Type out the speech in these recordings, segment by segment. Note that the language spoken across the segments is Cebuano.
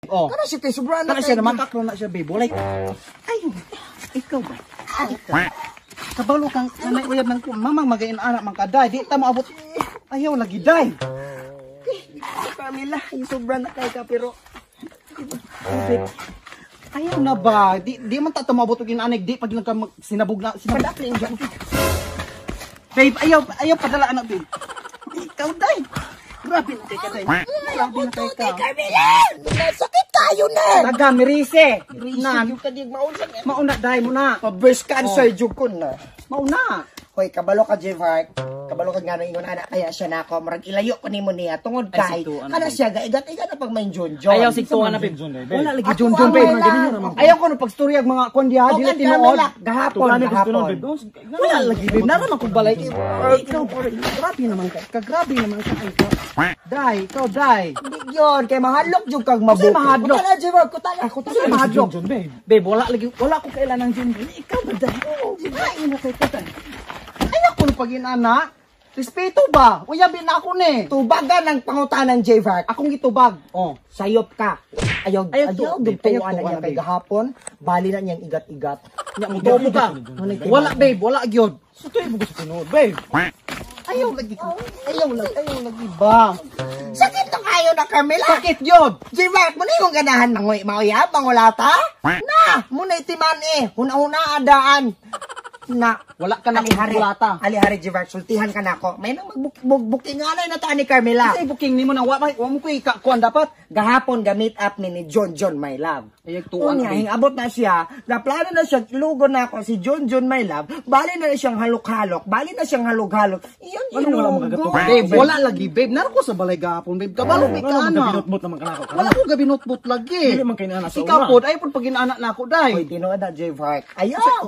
Oh. Kana siya kay sobra na Kana siya na makakro na siya, babe. Walay. Ay, ikaw ba? Ikaw. Kabalo kang nanay uyab ng mamang magain anak man ka day. Di ta moabot. Ayaw lagi day. Carmela, yung sobra na kay ka pero Babe, ayaw na ba? Di man ta tumabot og inanig, di pag nagka sinabog na sinabog. Padakli ang dyan. Babe, ayaw ayaw padala anak, babe. Ikaw day. Grabe na kay ka day. Grabe na kay ka. Carmela! Sakit kayo na! Taga mirise. Na, Na yung kadig maunsa na. mauna day mo na. Pa-breast cancer jud ko na. Mauna. Hoy, kabalo ka, Jevark. Kabalo ka nga ingon ana kaya siya nako murag ilayo ko nimo niya tungod Ay, kay sigtuan na, kana babe. siya gaigat-igat na pag may John John. Ayaw sigtuan na, babe. Wala lagi Ako John John, ang babe. wala. Ayaw ko no pagstorya ang mga kwan diha, Huwag dili kang tinuod. Carmela, gahapon, gahapon. Wala lagi, babe. Nara man kong balay. Ikaw, grabe naman ka. Kagrabe naman ka. Ay, ikaw. Day, ikaw, day. Hindi yun, kay mahadlok jud kag mabuko. Kasi mahadlok. Kuta na, Jevark, kuta na, kuta Kasi na. mahadlok. Babe, wala lagi, wala ko kailan ng John John. Ikaw ba, day? Ay, na kay ka, day. Ayaw ko no pag inana. Respeto ba? Uyabin na ako ni. Tubagan ang pangutanan, Jevark. Akong gitubag. Oh. Sayop ka. Ayaw, Ayaw ayaw, ayaw dugtuan na tuan niya na, kay babe. gahapon. Bali na niyang igat-igat. Nya mo tuo mo ka. Wala, babe, wala gyud. Sa tuyo mo gusto tinuod, babe. Ayaw lagi ko. Ayaw lagi ba? Sakit na kayo na, Carmela. Sakit gyud. Jevark, mo na yung ganahan mangoy, mauyab, mangulata? Na, muna itiman eh. Huna-huna adaan. Na. Wala ka na Alihari, kulata. alihari, Jevark, sultihan ka na ako. May nang magbuking anay na taan ni Carmela. Kasi booking nimo na wa wa mo ko ikakuan dapat. Gahapon ga-meet up ni John John, my love. Ay, tuwan, Unya, babe. hingabot na siya, naplano na siya, lugo na ako si John John, my love, bali na siyang halok-halok, bali na siyang halok-halok. Iyon, Anong wala ilugo. magagato? Babe, wala lagi, babe. Naro ko sa balay gahapon, babe. Kabalo may Wala man ka ana. gabinotbot naman ka nako. Wala ko gabinotbot lagi. Dili man kay naana sa Ikaw una. pod, ay pod pag inaana na ako day. Hoy, tinuod na, J. Vark. Ayaw!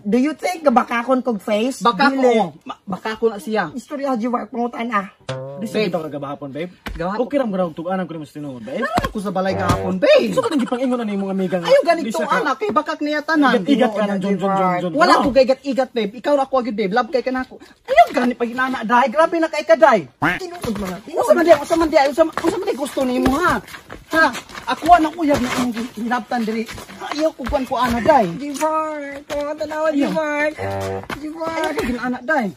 Do you think bakakon kog face? Baka ko, Dili. baka ko na siya. Istorya, J. Vark, pangutan ah. Di sa kita kagabahapon, babe. Gahapon. Okay ra mo raw tuganan ko nimo sa tinuod, babe. Naro ko sa balay gahapon, babe. So katong gipang-ingon na nimo amiga nga. Ayaw ganito di siya ka- anak kay bakak niya tanan. Igat-igat ka ng John John John John. Wala ko gaigat-igat, babe. Ikaw ra ko agad, babe. Love kay ka na ako. Ayaw gani pag inaana day. Grabe na kay ka day. Tinuod mga. Unsa man diay, unsa man diay, unsa man diay gusto nimo ha? Ha? Ako na uyab na imong hinabtan diri. Ayaw ko kuan ko ana day. J. Vark, pangutan na J. Vark. J. Ayaw Vark. ko ginaana day.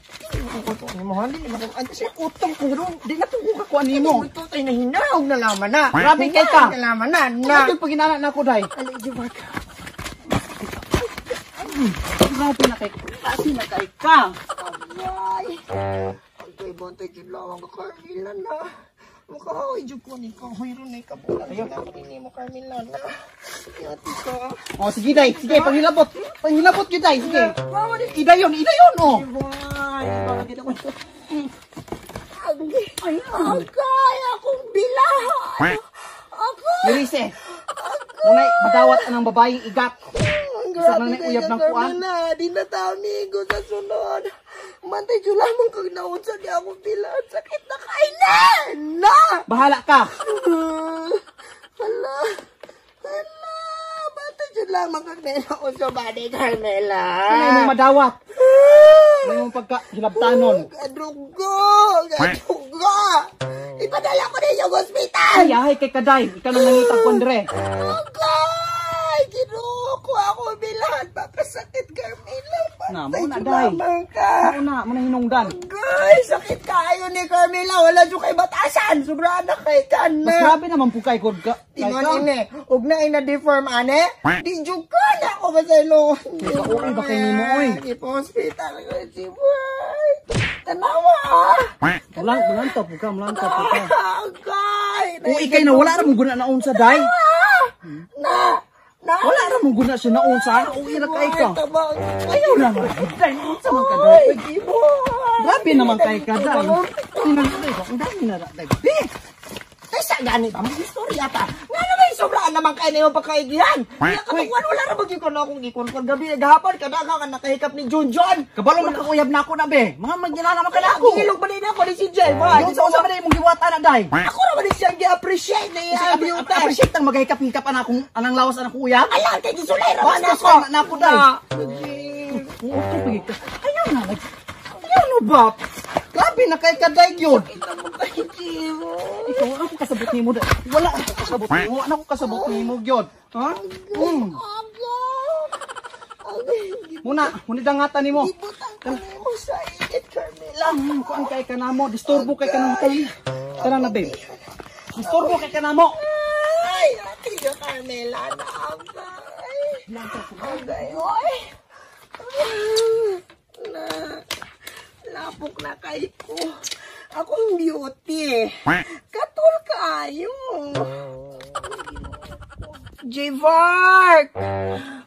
Kasi Utong ko ro, di na ko kakuan nimo. ito tayo nahinahog na laman na. Grabe kay ka. Hinahog na laman na. Na. Ano pag inaana na ako day? Ali, J. Vark. Grabe na kay, grabe na kay ka. Ay. Ay, bantay jud lawang ka, Carmela na. Makahoy jud ko ni kahoy ron ni kabulan. Ayaw ni mo Carmela na. Yati ka. Oh, sige day, sige panghilabot. Panghilabot gyud day, sige. Idayon, idayon oh. Ay, bakit ako ito? Ay, agay, akong bilahan. Ako. Mirise. Munay madawat anang babaeng igat. Ang Isa grabe lang ni kayo uyab na ng kuan. Carmela. Di na tao migo sa sunod. Mantay jud lamang kag naunsa di akong bilahan. Sakit na kay na. Na. Bahala ka. Hala. Hala. Bantay jud lamang kag naunsa ba ni Carmela. Munay mong madawat. Munay mong pagka hilabtanon. Gadrugo! Gadrugo! Ipadala ko na yung hospital! Ay, ahay kay kaday. Ikaw nang nangitag kondre. Agay! Ginoo ko ako bilahan. Papasakit, Carmela. Na, Bantay muna, jud day. lamang ka. Muna, muna hinungdan. Agay! Sakit kayo ni Carmela. Wala jud kay batasan. Sobra na kay ka Mas na. grabe naman po kay kod ka. Kay Tingon ka. ini, ug na ina deform ane. Di jud ka na ako masaylo. Ikaw, ba kay nimo, oy? Ipo-hospital ko si Boy. Tanawa ah. Mulan mulanta po ka, mulanta po ka. Agay! Kung ikay na wala ra mong guna na unsa day. Na! Na! Wala ra mong guna siya na unsa. Uwi ra kay ka. Tabang. Ayaw na man. Day, unsa man ka day. Ay, Giboy! Grabe naman kay ka day. Ang dami na ra day. Be, Ay, sa gani ba? Mag-istorya ta. Nga naman yung sobraan naman kayo na yung pagkaigihan. Kaya katuwan, wala na mag-ikon akong ikon. Kung gabi, gahapon, kadaga ka nakahikap ni John John. kabalo makakuyab na ako na be. Mga magyala naman ka na ako. Gilog ba din ako ni si Jay? Yung sa unsa man day imong giwata na day. Ako naman din siyang gi-appreciate na iya beauty. Appreciate ang magahikap-hikap ana akong anang lawas ana uyab. Alam, kay gisulay raman Bastos ako. ka na ako, day. Na. Okay, pagika. Ayaw na. Ayaw no ba? Grabe na kay kaday gyud. Kita mo kay Jimo. Ikaw wala ko kasabot nimo da. Wala ako kasabot nimo. Wala ko kasabot nimo gyud. Ha? Agay. Agay. Muna, muna dangatan nimo. Ibutang ko nimo sa init, Carmela. Kuan kay kanamo, disturbo kay kanamo. Tara na, babe. Disturbo kay kanamo. Ay, ate ka, Carmela na. Agay. Agay, oy. Na, lapok na kay ko. Akong beauty. Katul kaayo. J-Vark!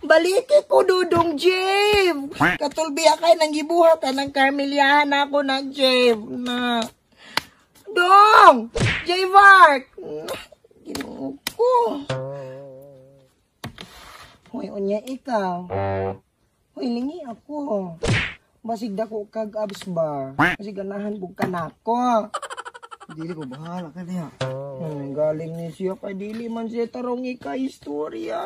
Baliki ko, Dudong Jave! Katulbiya kay nang gibuhat ng Carmeliahan ako ng Jave na. Dong! J-Vark! Ginoo ko. Hoy, unya ikaw. Hoy, lingi ako. Basig dako kag abs ba? Basig ganahan kog kanako. Dili ko bahala ka diha. Galing ni siya kay dili man siya tarong ika istorya.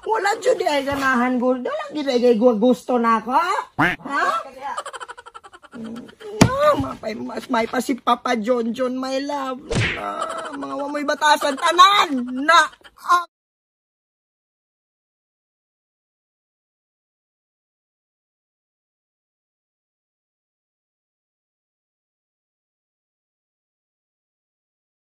Wala jud di ay ganahan ko. Wala gid ay kay gusto na ako. Ha? No, mapay mas may pa si Papa John John, my love. Na, mga wamoy batasan tanan. Na. Ah.